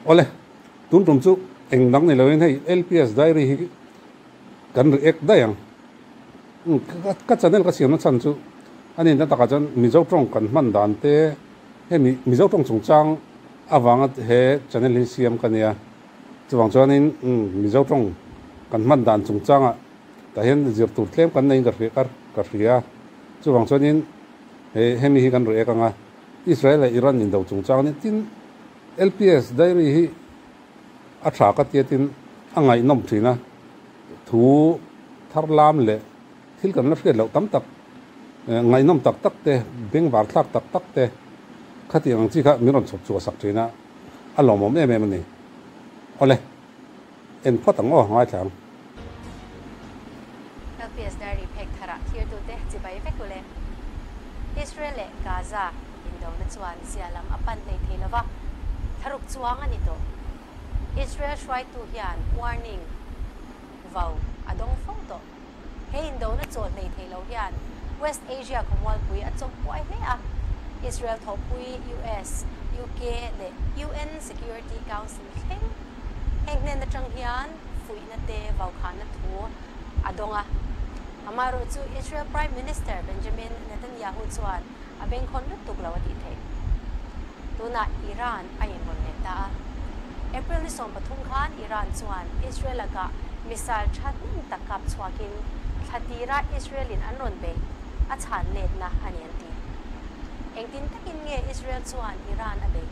Awle, tun tum chu eng dang ni loin hei LPS Diary hi kan react daih ang. Ka channel ka siamna chhan chu a nihna takah chuan Mizo tawng kan hman dan te hemi Mizo tawng chungchang avanga he channel hi siam ka nia. Chuvang chuanin Mizo tawng kan hman dan chungchangah tah hian zir tur tlem kan neiin ka hria ka hria. Chuvang chuanin he hemi hi kan react anga Israel leh Iran indo chungchang ania tin LPS Diary hi a tha ka tia tin a ngaihnawm thin a, thu thar lam leh thil kan la hriat loh tam tak, ngaihnawm tak tak te, bengvar thlak tak tak te khatiang ang chi kha min rawn chhawp chhuah sak thin a, a lawmawm em em a ni. Awle, en phawt ang aw, ngaithla ang. LPS Diary phek tharah thirtute chibai vek ule. Israel leh Gaza indona chuan zia lam a pan hlei thei lova, tharuk chuang a ni tawh. Israel hruaitu hian warning vau a dawng fo tawh. He indona chawl hlei thei lo hian West Asia khawmualpui a chawp buai hle a. Israel thawhpui US, UK leh UN Security Council thleng heng hnen atang hian fuihna te vaukhana thu a dawng a. Amaherawh chu Israel Prime Minister Benjamin Netanyahu chuan a bengkhawn lutuk lo a tih theih. Tunah Iran a inrawn leh ta a. April ni 13 khan Iran chuan Israel lakah missile tha hnem tak kap chhuakin thla tira Israel-in an rawn beih a chhan letna a ni an ti. Engtin takin nge Israel chuan Iran a beih?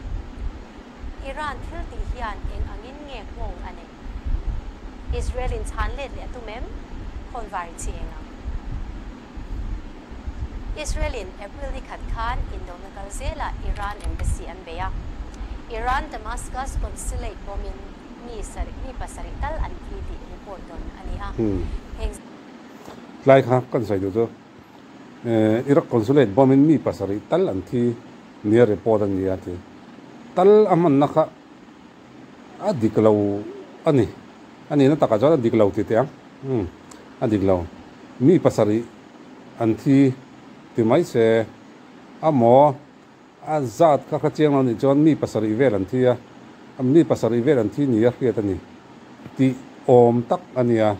Iran thil tih hian eng angin nge nghawng a neih? Israel-in chhan let leh a tum em? Khawnvar i chhi eng ang? Israel-in April ni khat khan indona kal zelah Iran embassy an bei a. Iran Damascus consulate bawmin mi sarih mi pasarih tal an thi tih report dawn a ni a. Heng. Tlai kha kan sawi duh chu Iraq consulate bawmin mi pasarih tal an thi nia report a ni a ti. Tal a hmanna kha a dik lo a ni. A nihna takah chuan a dik lo ti teh ang. Umm a dik lo. Mi pasarih an thi ti mai se a maw a zat kha kha chiang lo nih chuan mi pasarih vel an thi a, mi pasarih vel an thi ni a hriat a ni tih awm tak a nia.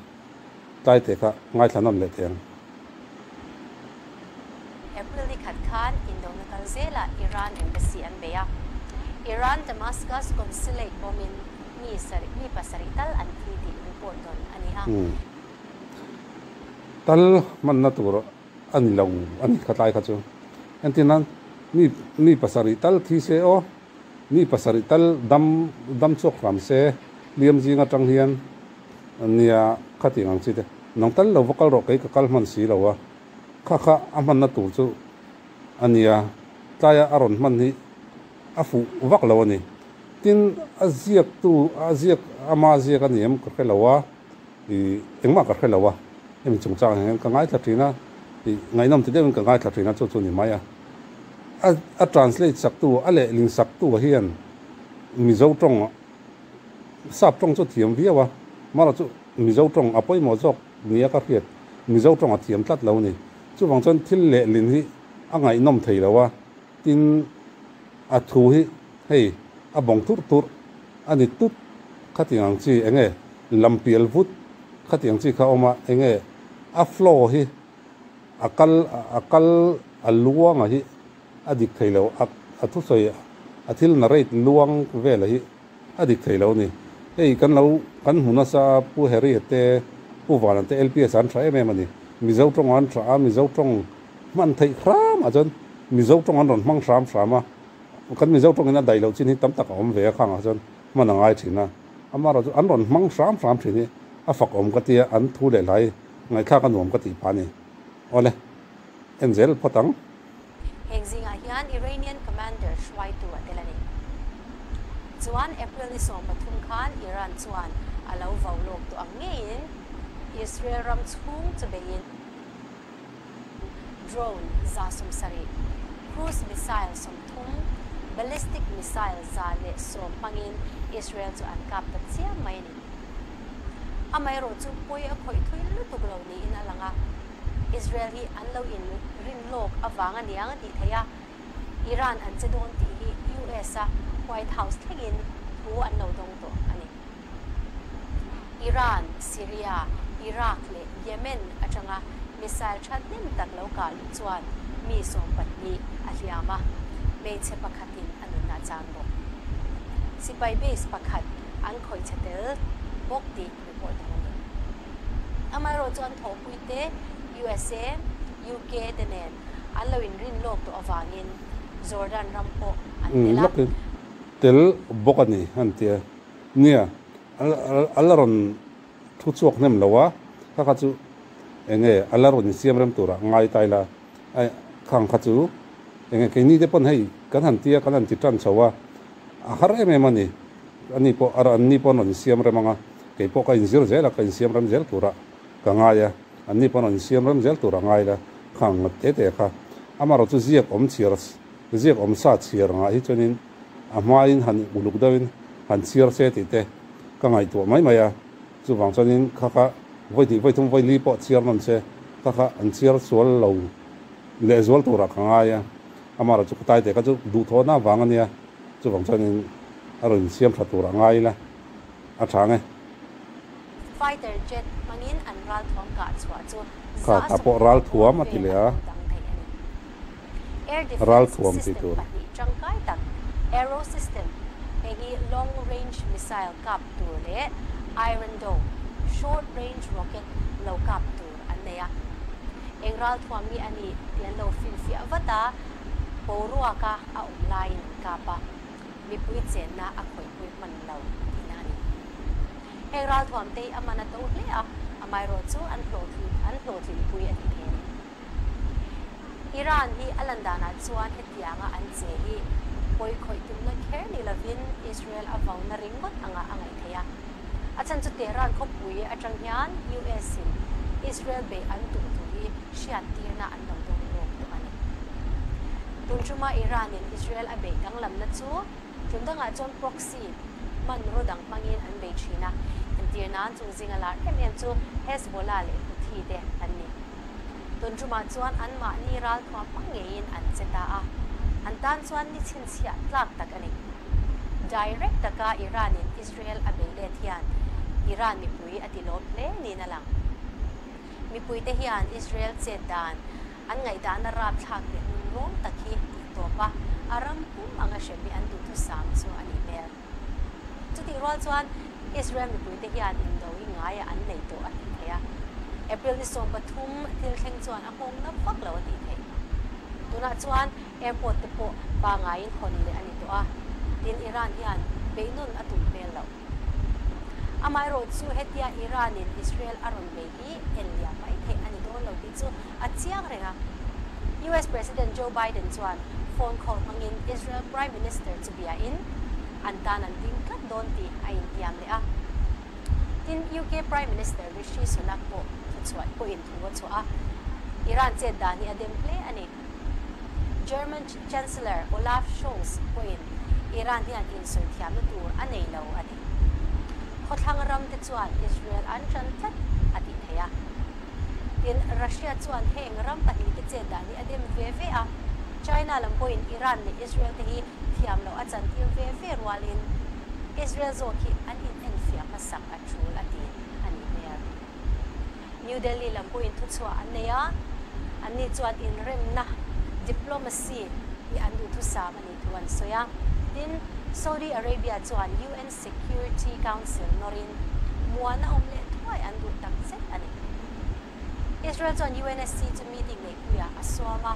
Tlai teh kha ngaithla nawn leh teh ang. April ni khat khan indona kal zelah Iran embassy an bei a. Iran Damascus consulate bawmin mi sarih mi pasarih tal an thi tih report dawn a ni a. Tal hmanna tur a ni lo a ni kha tlai kha chu. Entir nan mi mi pasarih tal thi se aw, mi pasarih tal dam dam chhuak hram se hliam zing atang hian nia khatiang ang chi te. Nang tal lo va kal rawh kei ka kal hman si lo a, kha kha a hmanna tur chu a nia, tlaia a rawn hman hi a fuh vak lo a ni. Tin, a ziaktu a ziak ama ziak a ni em ka hre lo a, ih engmah ka hre lo a, hemi chungchang ah hian ka ngaithla thin a, ih ngaihnawm ti deuhin ka ngaithla thin a chu chu ni mai a. A a translate saktu a lehling saktu hian Mizo tawng sap tawng chu a thiam viau a, mara chu Mizo tawng a pawimawh zawk nia ka hriat, Mizo tawng a thiam tlat lo a ni. Chuvang chuan thil lehlin hi a ngaihnawm thei lo a, tin a thu hi hei a bawng turh turh a ni tut khatiang ang chi enge lampial vut khatiang chi kha a awm a, enge a flow hi a kal a kal a luanga hi a dik thei lo a a thusawi a thil narrate luang vela hi a dik thei lo a ni. Hei kan lo kan hmu nasa a Pu Harry a te Pu Vana te LPS an tha em em a ni. Mizo tawng an tha a Mizo tawng hman theih hram ah chuan Mizo tawng an rawn hmang hram hram a kan Mizo tawngin a daih loh chin hi tam tak a awm ve a khang ah chuan hman a ngai thin a amaherawhchu an rawn hmang hram hram thin hi a fak awm ka tia an thu leh hlai ngaihthlak a nuam ka tih pah a ni. Awle en zel phawt ang. Heng zingah hian Iranian commander hruaitu a tel a ni. Chuan April ni 13 khan Iran chuan a lo vau lawk tawh ang ngeiin Israel ram chhung chu beiin drone 170, cruise missile 30, ballistic missile 110 hmangin Israel chu an kap ta chiam mai a ni. Amaherawh chu pawi a khawih thui lutuk lo niin a lang a. Israel hi an lo in rin lawk avang a niang a tih theih a, Iran an che dawn tih hi US a White House thlengin thu an lo Iran, Syria, Iraq leh Yemen atanga missile thahnem tak lo kah luh chuan mi 20 a hliam a, hmeichhe pakhatin a nunna a chan bawk. Sipai base pakhat an khawih chhe tel bawk tih report dang a ni. Amaherawh chu an thawhpuite USA, UK te nen an lo inrin lawk tawh avangin Jordan ram pawh an tel a. Lawkin tel bawk a ni an ti a. Nia, a la rawn thu chhuak hnem lo a, kha kha chu eng nge a la rawn insiam rem turah ngai ta ila, a khang kha chu eng nge keini te pawn hei kan han tia kan han ti tan chho a, a har em em a ni. Ani pawh a anni pawh an rawn insiam rem ang a, kei pawh ka inzir zel a, ka insiam rem zel turah ka ngai a, anni pawh an rawn insiam rem zel turah ngai ila, khang ngawt te te kha amaherawh chu ziak awm chhiar ziak awm sa chhiar angah hi chuanin a hmain han uluk deuhin han chhiar se tih te ka ngaihtuah mai mai a, chuvang chuanin kha kha vawi hnih vawi thum vawi li pawh chhiar nawn se kha kha an chhiar sual lo lehzual turah ka ngai a, amaherawh chu ka tai te kha chu duhthawhna avang a nia, chuvang chuanin a rawn insiam tha turah ngai ila a tha ang e. Fighter jet hmangin an ralthuam kah chhuah chu Kha za ta pawh 60 ralthuam a ti vel leh a a. lo dang thei a ni. Air defense Ralthuam tih system tur. pahnih tangkai tak, Arrow system, hei hi long range missile kap tur leh Iron Dome, short range rocket lo kap tur an nei a. Eng ralthuam nge a nih tih an lo finfiah vat a, boruaka a awm laiin an kap a, mipui chenna a khawihpui hman lo tihna a ni. Heng ralthuam te hi a man a to hle a, amaherawh chu an hlawhtlin an hlawhtlinpui a tih theih a ni. Iran hi a lan danah chuan hetianga an che hi pawi khawih tumna kher ni lovin Israel a vauna ringawt anga a ngaih theih a. A chhan chu Tehran khawpui atang hian US in Israel beih an tum thu hi hriattirna an lo dawng lawk tawh a ni. Tun tuma Iran in Israel a beih danglamna chu tun dangah chuan proxy hmanraw dang hmangin an bei thin a, entir nan chung zinga lar em em chu Hezbollah leh Houthi te an ni. Tun tumah chuan anmahni ralthuam hmang ngeiin an che ta a, an tan chuan ni chhinchhiah tlak tak a ni. Direct taka Iran in Israel a bei let hian Iran mipui a ti lawm hle niin a lang. Mipuite hian Israel chet dan an ngaihdahna rapthlak leh nunrawng tak hi tih tawp a, a ram pum anga hrem hi an duhthusam chu a nih hmel. Chutih rual chuan Israel mipuite hian indo hi ngaiah an nei tawh a tih theih a. April ni 13 thil thleng chuan a nghawng na vak lo a tih theih. Tunah chuan airport te pawh pangaiin hawn leh a ni tawh a, tin Iran hian beihnawn a tum hmel loh. Amaherawh chu hetia Iran in Israel a rawn bei hi en liam mai theih a ni dawn lo tih chu a chiang reng a. US President Joe Biden chuan phone call hmangin Israel Prime Minister chu biain an tan an ding tlat dawn tih a intiam leh a. Tin, UK Prime Minister Rishi Sunak pawh thuchhuah pawhin thu a chhuah a, Iran chet dan hi a dem hle a ni. German Chancellor Olaf Scholz pawhin Iran hian insawi thiamna tur a nei lo a ti. Khawthlang ram te chuan Israel an tan tlat a tih theih a. Tin, Russia chuan heng ram pahnih te chet dan hi a dem ve ve a. China lam pawhin Iran leh Israel te hi thiam loh a chantir ve ve rualin Israel zawk hi an inenfiah hmasak a tul a ti a nih hmel. New Delhi lam pawhin thuchhuah an nei a, anni chuan inremna, diplomacy, hi an duhthusam a nih thu an sawi a. Tin, Saudi Arabia chuan UN Security Council nawrin muan a awm leh thuai an duh tak zet a ni. Israel chuan UNSC chu meeting neihpuiah a sawm a,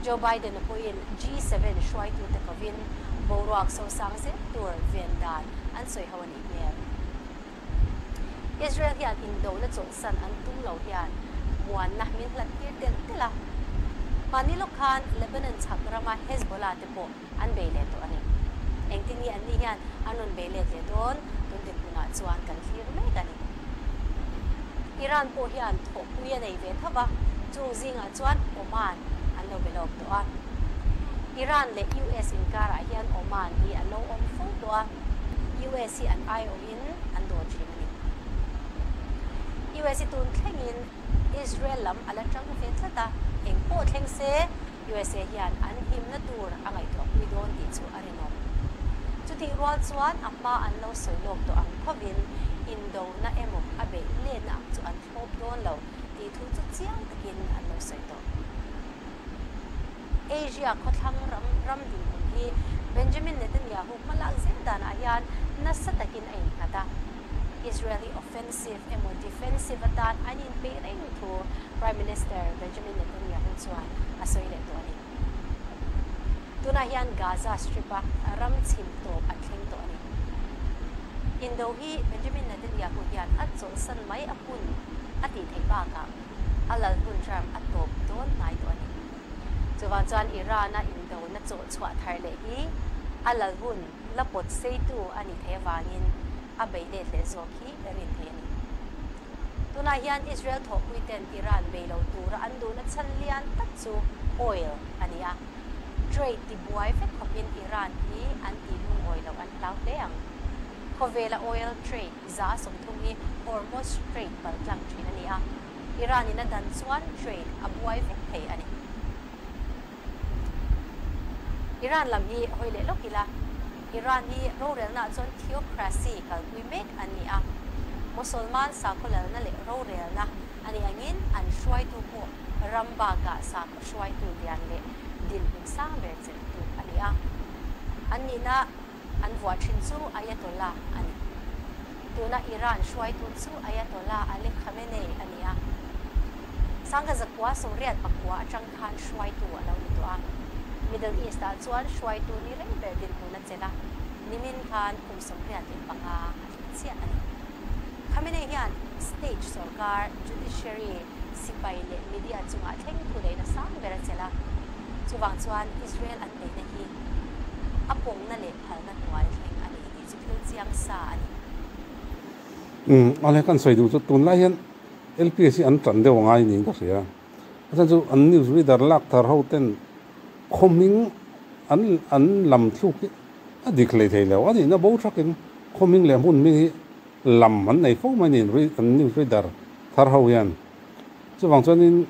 Joe Biden-a pawhin G7 hruaitute kovin boruak sosang zel tur ven dan an sawi ho a nih hmel. Israel hian indona chawlhsan an tum lo hian muanna min hlat tir telh telh a. Mahni lawk khan Lebanon chhak rama Hezbollah te pawh an bei leh tawh a ni. Engtin nge anni hian an rawn bei let leh dawn? Tun dinhmunah chuan kan thlir mek a ni. Iran pawh hian thawhpui a nei ve tho va, chung zingah chuan Oman an lo be lawk tawh a. Iran leh US inkarah hian Oman hi a lo awm fo tawh a, US hi an aiawhin an dawn thin a ni. US hi tun thlengin Israel lam a la tang ve tlat a, eng pawh thleng se USA hian an himna tur a ngaihtuahpui dawn tih chu a rinawm. Chutih rual chuan a hma an lo sawi lawk tawh ang thovin indona emaw a beih letna ang chu an thlawp dawn lo tih thu chu chiang takin an lo sawi tawh. Asia khawthlang ram ram dinhmun hi Benjamin Netanyahu hmalak zel danah hian nasa takin a innghat a. Israel hi offensive emaw defensive atan an inpeih reng thu Prime Minister Benjamin Netanyahu chuan a sawi leh tawh a ni. Tunah hian Gaza Strip-a ram chhim tawp an thleng tawh a ni. Indo hi Benjamin Netanyahu hian a chawlhsan mai a hun a tih theih bakah a lal hun term a tawp dawn hnai tawh a ni. Chuvang chuan Iran-a indona chawh chhuah thar leh hi a lal hun la pawt seitu a nih theih avangin a bei let leh zawk hi rin theih a ni. Tunah hian Israel thawhpuiten Iran bei lo tura an duhna chhan lian tak chu oil a ni a. Trade tibuai vek khawpin Iran hi an tih lungawi loh an hlau hle ang. Khawvela oil trade 30% hi Hormuz Strait paltlang thin a ni a, Iran in a dan chuan trade a buai vek thei a ni. Iran lam hi hawi leh lawk ila, Iran hi rorelna ah chuan theocracy kalpui mek an ni a, Mosolman sakhaw lalna leh rorelna a nih angin an hruaitu pawh ram bakah sakhaw hruaitu lian leh dinhmun sang ber chelhtu a ni a, an nihna An vuah thin chu Ayatollah a ni. Tuna Iran hruaitu chu Ayatollah Ali Khamenei a ni a. Sangha 1989 atang khan hruaitu a lo ni tawh a. Middle East-ah chuan hruaitu ni reng ber dinhmun a chelh a, nimin khan kum 85 a tling chiah a ni. Khamenei hian state sorkar, judiciary, sipai leh media chungah thleng thu neihna sang ber a chelh a. Chuvang chuan Israel an beihna hi a pawngna leh phalna hnuai thleng a ni tih chu thil chiang sa a ni. Umm, awle kan sawi duh chu tunlai hian LPS hi an tan deuh angai niin ka hria. A chhan chu an news reader lak thar ho ten khawming an an lam thluk hi a dik hlei thei lo. A nihna bo thakin khawming leh hmun hming hi lam an nei fo mai niin an news reader thar ho hian. Chuvang chuanin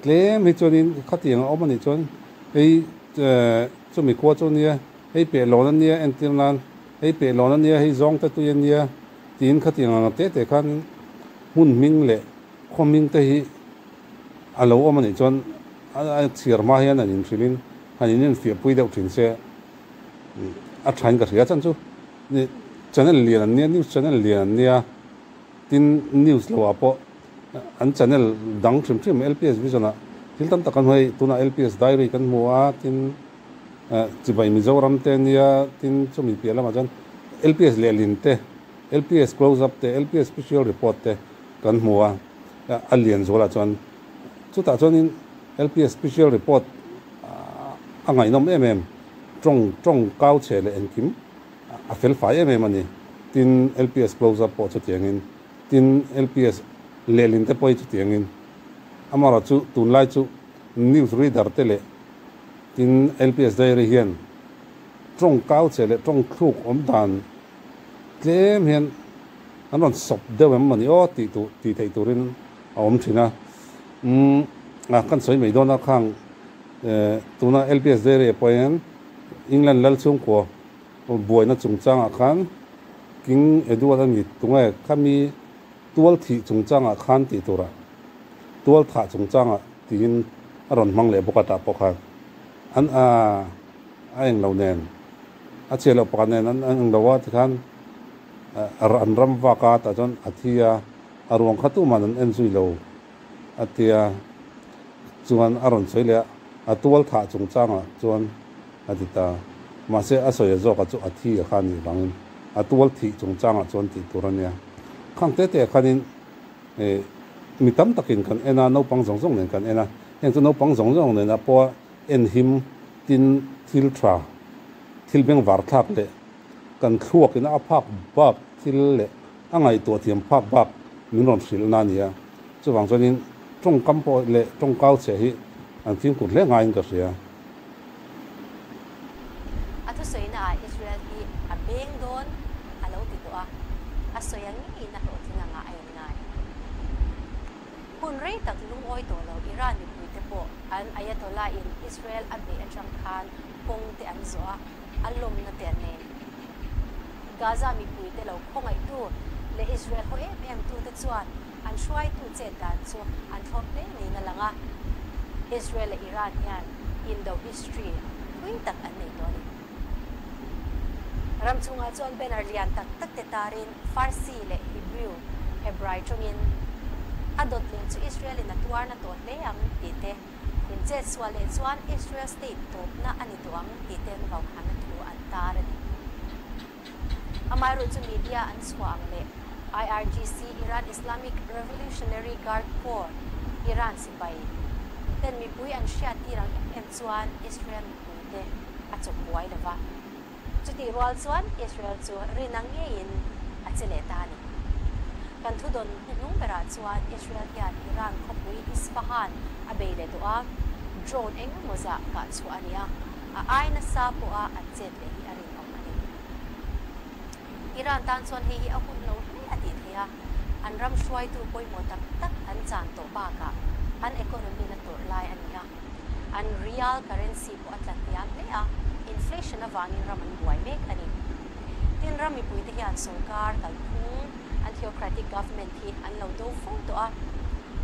tlem hi chuanin khatiang a awm a nih chuan hei chumi khua chu nia hei peh lawn a nia entir nan hei peh lawn a nia hei zawng te tui a nia tiin khatiang ang te te khan hmun hming leh khaw hming te hi a lo awm a nih chuan a chhiar hma hian an inhrilhin han in enfiah pui deuh thin se a thain ka hria chan chu channel lian an nia news channel lian an nia. Tin, news lo ah pawh an channel dang hrim hrim LPS Vision ah thil tam tak kan hmu hei, tunah LPS Diary kan hmu a, tin Chibai Mizoram te ania, tin chumi piah lamah chuan LPS lehlin te, LPS Close Up te, LPS Special Report te kan hmu a, a lian zualah chuan chutah chuanin LPS Special Report a ngaihnawm em em, tawng tawng kau chhe leh engkim. A fel fai em em a ni. Tin, LPS close up pawh chutiangin, tin, LPS lehlin te pawh hi chutiangin. Amaherawh chu tunlai chu news reader te leh tin LPS diary hian tawng kau che leh tawng thluk awm dan tlem hian an rawn sawp deuh em mawni aw tih tur tih theih turin a awm thin a. Umm a kan sawi mai dawn a khang tuna LPS diary ah pawh hian England lal chhungkua buaina chungchangah khan King Edward a ni tunge khami tual thih chungchangah khan tih turah tual thah chungchangah tiin a rawn hmang leh bawk a tah pawh khan an a a englo nen a chhiah loh pakhat nen an englo a tikhan an ram vak a tah chuan a thi a a ruang kha tuman an en zui lo a tia chuan a rawn sawi leh a a tual thah chungchangah chuan a ti ta. Mahse, a sawi a zawka chu a thi a kha nih vangin a tual thih chungchangah chuan tih tur a nia. Khang te te khanin mi tam takin kan en a, naupang zawng zawng nen kan en a. Heng chu naupang zawng zawng nena pawha en him tin thil tha, thil bengvar thlak leh kan thluakin a phak bak thil leh a ngaihtuah thiam phak bak min rawn hrilh na a ni a. Chuvang chuanin tawngkam pawh leh tawngkau chhe hi an fimkhur hle ngaiin ka hria. A thusawiina ah Israel hi a beng dawn a lo ti tawh a, a sawi ang ngeiin a hlawhtling anga a inngai. Hun rei tak lungawi tawh lo Iran mipuite pawh an Ayatollah in Israel a beih atang khan kawng te an zawh a, a lawmna te an nei. Gaza mipuite lo khawngaihtu leh Israel haw em em tute chuan an hruaitu chet dan chu an thlawp hle niin a lang a. Israel leh Iran hian indo history thui tak an nei tawh a ni. Ram chhungah chuan banner lian tak tak te tarin Farsi leh Hebrew, Hebrai tawngin a dawt leh chu Israel in a tuarna tawh hle ang tih te, in chet sual leh chuan Israel state tawpna a ni tawh ang tih ten vaukhana thu an tar a ni. Amaherawh chu media an chhuah ang leh IRGC, Iran Islamic Revolutionary Guard Corps, Iran sipai, ten mipui an hriat tir ang em em chuan Israel mipui te a chawp buai lo va. Chutih rual chuan Israel chu rin ang ngeiin a che leh ta a ni. Kan thudawn hnuhnung berah chuan Israel hian Iran khawpui Isfahan a bei leh tawh a, drone eng emaw zah kah chhuah a ni a, a ai nasa pawha an chet leh hi a rinawm a ni. Iran tan chuan hei hi a hun lo hle a tih theih a, an ram hruaitu pawimawh tak tak an chan tawh bakah an economy na tawrh lai a ni a, an rial currency pawh a tla hniam hle a, inflation avangin ram an buai mek a ni. Tin, ram mipuite hian sorkar kalphung, an theocratic government hi an lo do fo tawh a,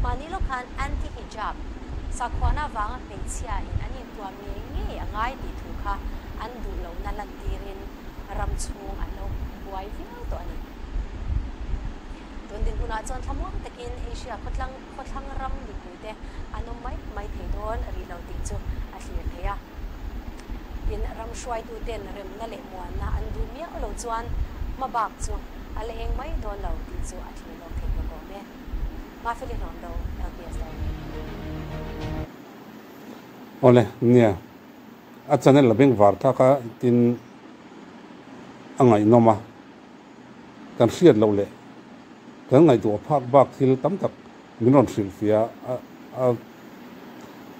mahni lawk khan anti-hijab, sakhuana avanga hmeichhia in an intuam ngei ngei a ngai tih thu kha an duh lohna lantirin ram chhung an lo buai viau tawh a ni. Tun dinhmunah chuan thlamuang takin Asia khawtlang khawthlang ram mipuite an awm mai mai thei dawn rih lo tih chu a thlir thei a. Tin, ram hruaituten remna leh muanna an duh miau lo chuan hmabak chu a la eng mai dawn lo tih chu a thlir lawk thei bawk awm e. Mafeli hlawm do, LPS lo. Awle, nia. A channel a bengvar thlak a, tin a ngaihnawm a. Kan hriat loh leh kan ngaihtuah phak bak thil tam tak min rawn hrilh fiah a, a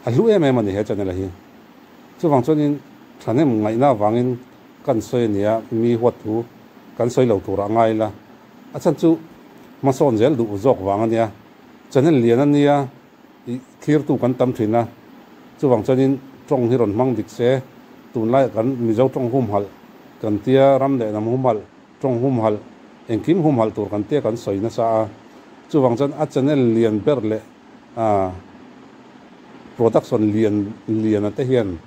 a hlu em em a ni he channel a hi. Chuvang chuanin thahnem ngaihna avangin kan sawi a nia, mi huat thu kan sawi lo turah ngai ila. A chhan chu hmasawn zel duh zawk vang a nia, channel lian a nia i thlirtu kan tam thin a, chuvang chuanin tawng hi rawn hmang dik se, tunlaiah kan Mizo tawng humhalh kan tia, ram leh hnam humhalh, tawng humhalh, engkim humhalh tur kan tia kan sawi nasa a, chuvang chuan a channel lian ber leh a production lian lian a te hian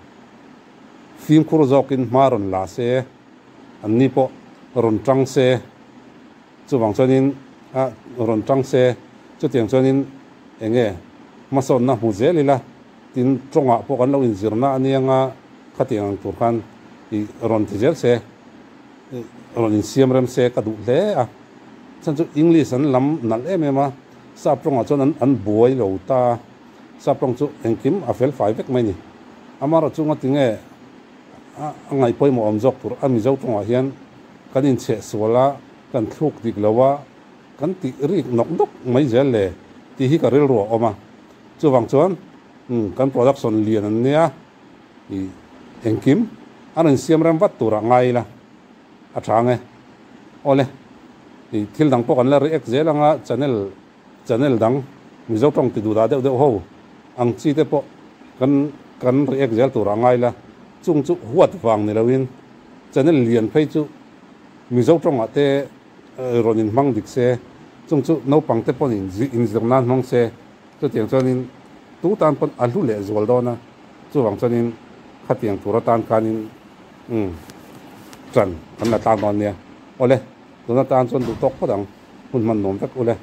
fimkhur zawkin hma rawn la se, anni pawh rawn tang se. Chuvang chuanin a rawn tang se, chutiang chuanin eng nge hmasawnna hmu zel ila, tin tawngah pawh kan lo inzirna a nia nga khatiang ang tur khan i rawn ti zel se, rawn insiam rem se ka duh hle a. Chhan chu English an lam nalh em em a, sap tawngah chuan an an buai lo ta a, sap tawng chu engkim a fel fai vek mai ni. Amaherawhchu ngatinge a ngaih pawimawh awm zawk tur a Mizo tawngah hian kan inchheh sual a, kan thluk dik lo a, kan tih rik nawk nawk mai zel le tih hi ka rilru a awm a. Chuvang chuan kan production lian an nia i engkim a rawn siam rem vat turah ngai ila a tha ang e. Awle, i thil dang pawh kan la react zel anga channel channel dang Mizo tawng ti duhdah deuh deuh ho ang chi te pawh kan kan react zel turah ngai ila chung chu huat vang ni loin channel lian phei chu Mizo tawngah te rawn inhmang dik se, chung chu naupang te pawn inzir nan hmang se, chutiang chuanin tu tan pawn a hlu leh zual dawn a, chuvang chuanin khatiang tur atan khanin umm ṭan kan la tlang dawn nia. Awle, tuna tan chuan duh tawk phawt ang, hun hman nuam vek ule.